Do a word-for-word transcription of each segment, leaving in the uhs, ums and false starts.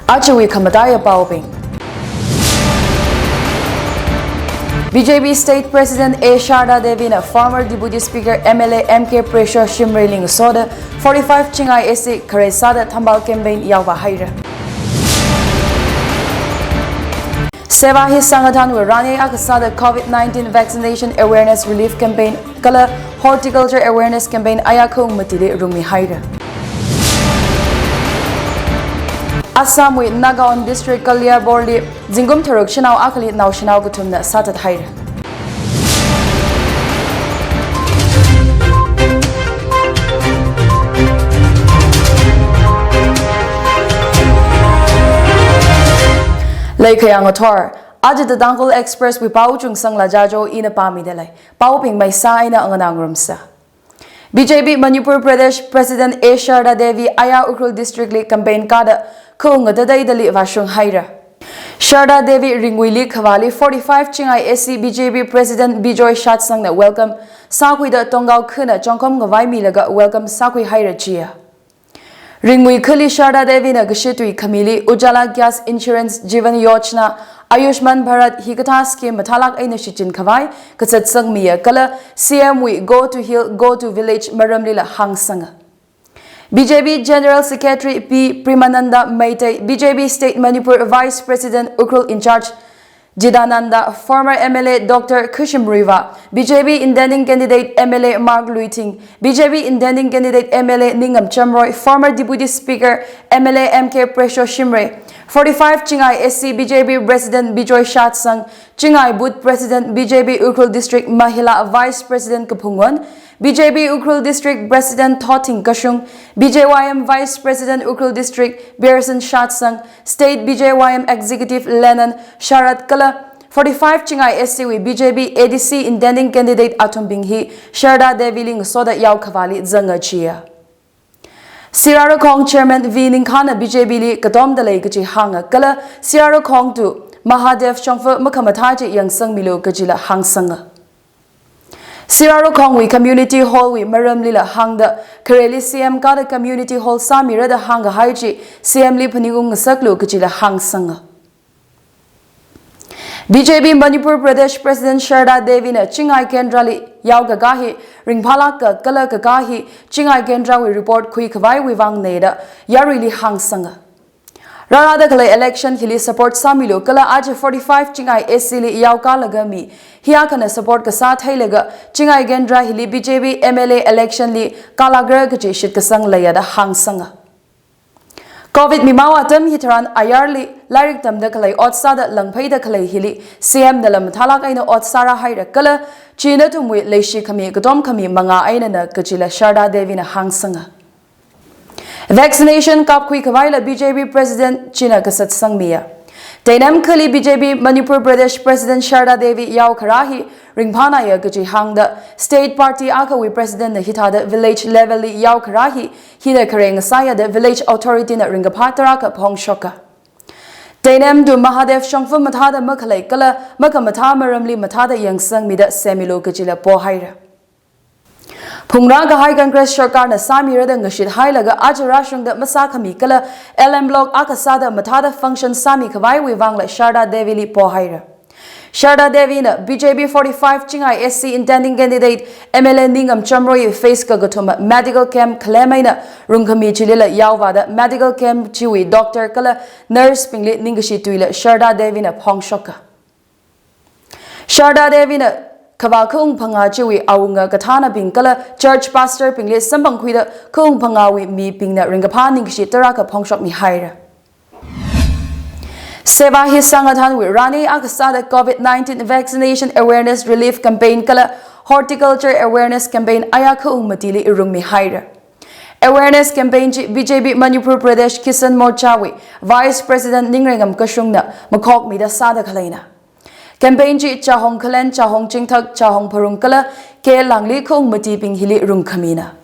Ajawui khamataiya paobing. B J P State President A Sharda Devi na former Deputy Speaker M L A M K Pressure Shimray li ngasoda forty-five Chingai S C khare sāda Thanbal campaign yaovā haira. Seva Hi Sangathanwui rani akha sāda COVID nineteen vaccination awareness relief campaign kala horticulture awareness campaign ayā khaung matili rungmi haira. Assamwui Nagaon District Kaliabor li zingkum tharuk shanao akhali naoshinao kathumna sāthat haira. Leikhayang athor, aja The Tangkhul Express wui pao chungsangla jajo ina pāmida lei. Paobing maisā eina nganā ngarumsa. B J P Manipur Pradesh President A Sharda Devi ayā Ukhrul District li campaign kāda khaung ngatateidali vāshung haira. Sharda Devi ringwuili khavāli forty-five Chingai S C B J P President Bijoy Shatsangna welcome sākhuida Tonggao khana chongkhom ngavaimilaga welcome sākhui haira chiya. Ringwui khali Sharda Devi na kashitui khamili Ujjwala Gas Insurance Jeevan Yojana, Ayushman Bharat hikathā scheme mathālāk eina shichin khavai kazatsangmiya kala C M wui Go to Hill, Go to Village maramlila hāngsanga. B J P General Secretary P Premananda Meitei, B J P State Manipur Vice President Ukhrul in charge Jidananda, former M L A Doctor Khushim Ruivah, B J P intending candidate M L A Mark Luithing, B J P intending candidate M L A Ningam Chamroy, former Deputy Speaker M L A M K Pressure Shimray, forty-five Chingai S C B J P President Bijoy Shatsang, Chingai Booth President B J P Ukhrul District Mahila Vice President Kaphungwon, B J P Ukhrul District President Thothing Kashung, B J Y M Vice President Ukhrul District Pearson Shatsang, State B J Y M Executive Lenan Sharat kala forty-five Chingai S C wui B J P A D C intending candidate athumbing hi Sharda Devi li ngasoda yao khavāli zanga chiya. Sirarakhong Chairman V Ningkhanna B J P li katomda lei kaji hānga kala Sirarakhong tu Mahadev shongfa makhamathā chi yangsangmilu kajila hāngsanga. Sirarakhongwui Community Hall wui maramlila hāngda khareli C M kāda Community Hall sāmira da hāngkahai chi C M li phaningung ngasaklu kajila hāngsanga. B J P Manipur Pradesh President Sharda Devi na Chingai Kendra li yao kakā hi ringphālāka kala kakā hi Chingai Kendrawui report khui khavaiwui vangna da yaruili hāngsanga. Rārada khalei election hili support sāmilu kala aja forty-five Chingai S C li yao kālaga mi hi akhana support kasā theilaga Chingai Kendra hili B J P M L A election li kālākra kaji shitkasang leiya da hāngsanga. Covid mimao atam hitharan ayarli lairik tamda khalei ot sāda langpheida khalei hili C M nala mathālāk eina ot sāra haira kala china thumwui leishi khami katom khami manga einana kajila Sharda Devi na hāngsanga. Vaccination kapkhui khavaila B J P President china kazatsangmiya. Teinem khali B J P Manipur Pradesh President Sharda Devi yao kharā hi ringphānaya kaji hāngda State Party akhawui President na hithāda village level li yao kharā hi hina khare ngasāya da village authority na ringkaphā tarākha phongshoka. Teinem tu Mahadev shongfa mathāda makhalei kala makhamathā maramli mathāda yangsangmida semmilu kajila pohaira. Phungrā kahai Congress sarkarna sāmira da ngashit hailaga aja rāshungda masākhami kala L M Block akha sāda mathāda function sāmi khavaiwui vangla Sharda Devi li pohaira. Sharda Devi na B J P forty-five Chingai S C intending candidate M L A Ningam Chamroy face kakathuma medical camp khalem eina rungkhami chilila yaovāda medical camp chiwui doctor kala nurse bingli ningkashi tuila Sharda Devi na phongshoka. Sharda Devi na khavā khaung phangā chiwui awunga kathānabing kala church pastor bingli samphangkhuida khaung phangāwui mibingna ringkaphā ningkashi tarākha phongshokmi haira. Seva Hi Sangathanwui rani akha sāda Covid nineteen vaccination awareness relief campaign kala horticulture awareness campaign ayā khaung matili irungmi haira. Awareness campaign chi B J P Manipur Pradesh Kisan Morcha wui Vice President Ningrengam Kashungna makhokmida sāda khaleina. Campaign chi Chahong Khalen, Chahong Chingthak, Chahong Pharung kala K Langli khaung matibing hili rungkhamina.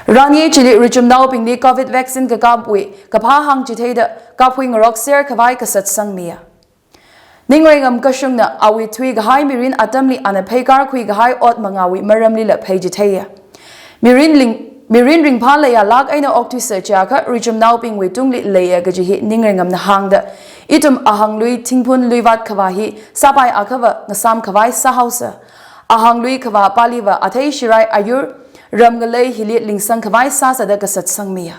Rani chili richumnaobingli Covid vaccine kakapwui kaphā hāngchitheida kaphui ngarokser khavai kazatsangmiya. Ningrengam Kashungna awui thuikahai mirin atamli ana pheikarkhui kahai ot mangāwui maramlila pheichitheiya. Mirin ling Mirin ringphā leiya lāk eina okthuisa chiakha richumnaobingwui tungli leiya kaji hi ningringamna hāngda, ithum ahānglui thingphun luivat khavā hi sāpai akhava ngasām khavai sāhaosa. Ahānglui khavā paliva athei shirai ayur ram ngalei hili lingsang khavai sāsa da kasatsangmiya.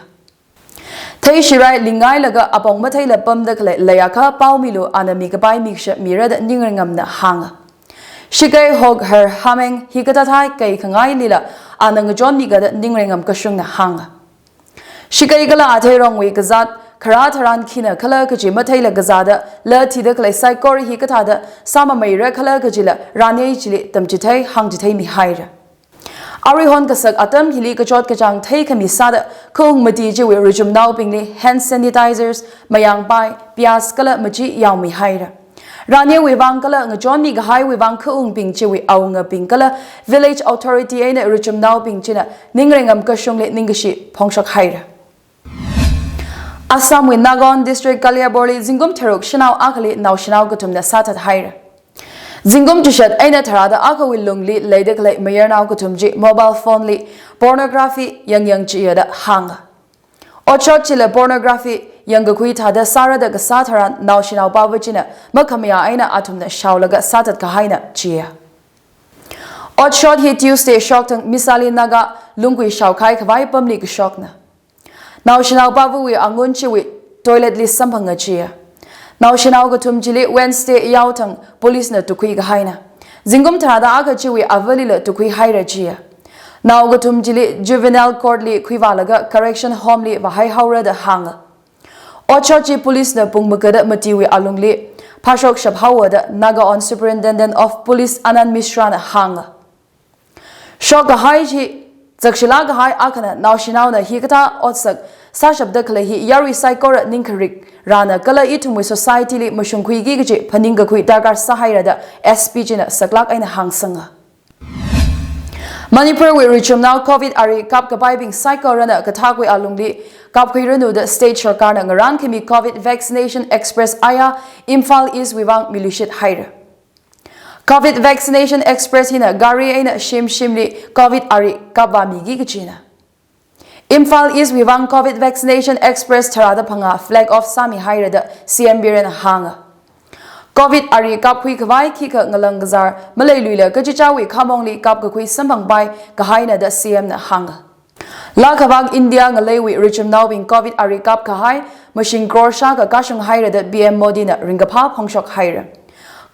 Thei shirai lingngailaga apong matheila pamda khalei leiakha paomilu, ana mikapai mikasha mira da ningringamna hānga. Shikei Hok Har Hameng hi katathai kei khangailila ana ngachonmi kada ningringam kashungna hānga. Shikei kala atheirongwui kazāt kharā tharan khina khala kaji matheila kazāda la thida khalei saikora hi kathāda sāmameira khala kajila rane chili tamchithei hāngchitheimi haira. Aruihon kasak atam hili kachot kachāng theikhami sāda khaung mati chiwui richumnaobingli hand sanitizers, mayāngpai, piyas kala machi yaomi haira. Ranewui vang kala ngachonmi kahaiwui vang khaungbing chiwui awungabing kala village authority eina richumnaobing china ningringam kashungli ningkashi phongshok haira. Assamwui Nagaon District Kaliaborli zingkum tharuk shanao akhali naoshinao kathumna sāthat haira. Zingkum chishat eina tharāda akhawui lungli leida khalei mayarnao kathum chi mobile phone li pornography yangyang chiya da hānga. Otshot chila pornography yangkakhui thāda sāra da kasā tharan naoshinao pava china makhamayā eina athumna shaolaga sāthat kahaina chiya. Otshot hi Tuesday shokthang Misali Naga Lungkui shaokhai khavai pamli kashokna. Naoshinao pavawui angun chiwui toilet li samphanga chiya. Naoshinao kathum chili Wednesday yaothang police na tukhui kahaina. Zingkum tharāda akha chiwui avalila tukhui haira chiya. Nao kathum chili juvenile court li khuivālaga correction home li vāhai haora da hānga. Otshot chi police na pung makada matiwui alungli phāshokshap haowa da Nagaon Superintendent of Police Anand Mishra na hānga. Shok kahai chi zakshila kahai akhana naoshinaona hikathā otsak sāshapda khalei hi yarui saikora ningkharik rāna kala ithumwui society li mashungkhuiki kaji phaning kakhui darkar sāhaira da S P china saklāk eina hāngsanga. Manipurwui richumnao covid ari kapkapaibing saikorana kathākwui alungli kapkhuiranu da state sarkarna ngarānkhami covid vaccination express aya Imphal East wui vang miluishit haira. Covid vaccination express hina gari eina shim shimli covid ari kapvāmiki kachina. Imphal East wui vang covid vaccination express tharāda phangā flag off sāmi haira da C M Biren hānga. Covid ari kapkhui khavai khikha ngalang kazār maleiluila kachichāwui khamongli kapkakhui samphangpai kahaina da C M na hānga. Lākhavak India ngaleiwui richumnaobing covid ari kapkahai mashing crore shākha kashung haira da P M Modi na ringkaphā phongshok haira.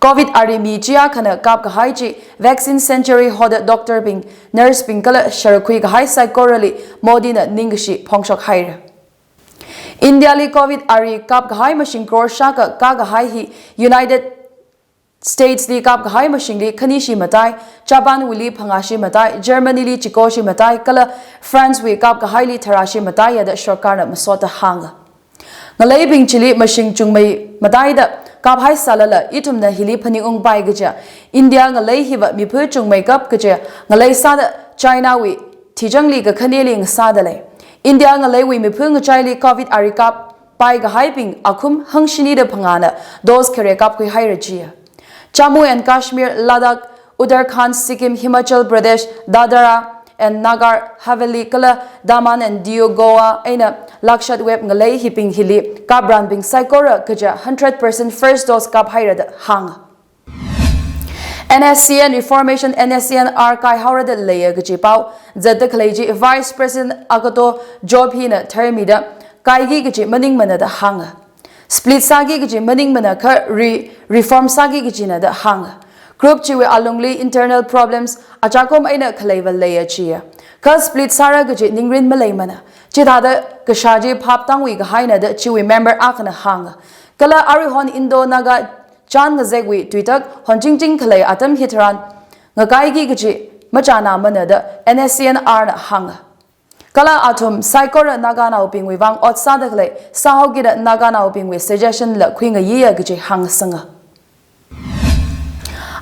Covid ari mi chiakhana kapkahai chi vaccine century hoda doctor bing, nurse bing kala sharakhui kahai saikorali Modi na ningkashi phongshok haira. India li covid ari kapkahai mashing crore shākha kakahai hi United States li kapkahai mashingli khanishi matai, Japan wuili phangāshi matai, Germany li chikoshi matai, kala France wui kapkahaili tharāshi mataiya da sarkarna masota hānga. Ngaleibing chili mashing chungmei mataida kaphai sālala ithumna hili phaningungpai kaja, India ngalei hiva miphu chungmei kap kaja ngalei sāda China wui thichangli kakhaneli ngasāda lei. India ngaleiwui miphu ngachaili covid ari kap pai kahaibing akhum hangshinida phangāna dose khare kapkhui haira chiya. Jammu and Kashmir, Ladakh, Uttarakhand, Sikkim, Himachal Pradesh, Dadra and Nagar Haveli kala Daman and Diu, Goa eina Lakshadweep ngalei hibing hili kapranbing saikora kaja hundred percent first dose kap haira da hānga. N S C N reformation, N S C N R kaihaora da leiya kaji pao zatda khalei chi Vice President Akato Job hina tharmida kaiki kaji maningmana da hānga. Split sāki kaji maningmana kha re-, reform sāki kajina da hānga. Group chiwui alungli internal problems achakom eina khaleiva leiya chiya. Kha split sāra kaji ningrin maleimana. Chithāda kashā chi phap tangwui kahaina da chiwui member akhana hānga. Kala aruihon Indo-Naga chān ngazekwui tuitak honchingching khalei atam hitharan ngakaiki kaji machānamana da N S C N R na hānga. Kala athum saikora Naganaobingwui vang ot sāda khalei sāhaokida Naganaobingwui suggestion la khuingayiya kaji hāngsanga.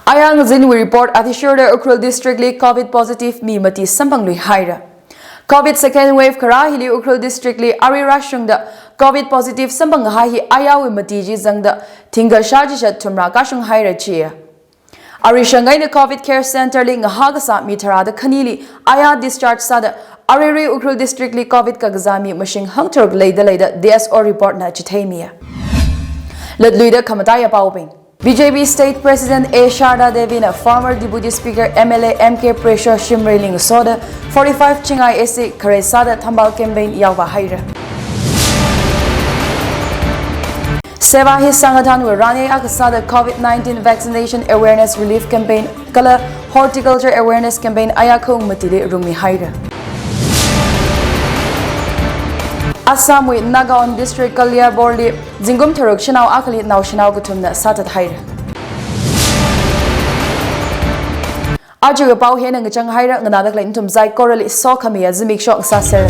Aya ngazinwui report athishurda Ukhrul District li covid positive mi mati samphangluihaira. Covid second wave kharā hili Ukhrul District li ari rāshungda covid positive samphanghai hi ayawui mati chi zangda thingkha shāchishat thumrā kashung haira chiya. Ari shang eina covid care center li ngahā kasā mi tharāda khanili aya discharge sāda Aruirui Ukhrul District li Covid kakazā mi mashing hangtharuk leida leida D S O report na chitheimiya. Latluida khamataiya paobing. B J P State President A Sharda Devi na former Deputy Speaker M L A M K Pressure Shimreiling soda forty-five Chingai S C khare sāda Thambal campaign yaovā haira. Seva Hi Sangathan wui rani akha sāda Covid nineteen vaccination awareness relief campaign kala horticulture awareness campaign ayākha ung matili rumi haira. Assam wui Nagaon District Kaliabor li zingkum tharuk shanao akhali naoshinao kathumna sāthat haira. Aja kapao hina ngachang haira, nganāda khalei nathum saikorali sokhamiya zimiksho sāser.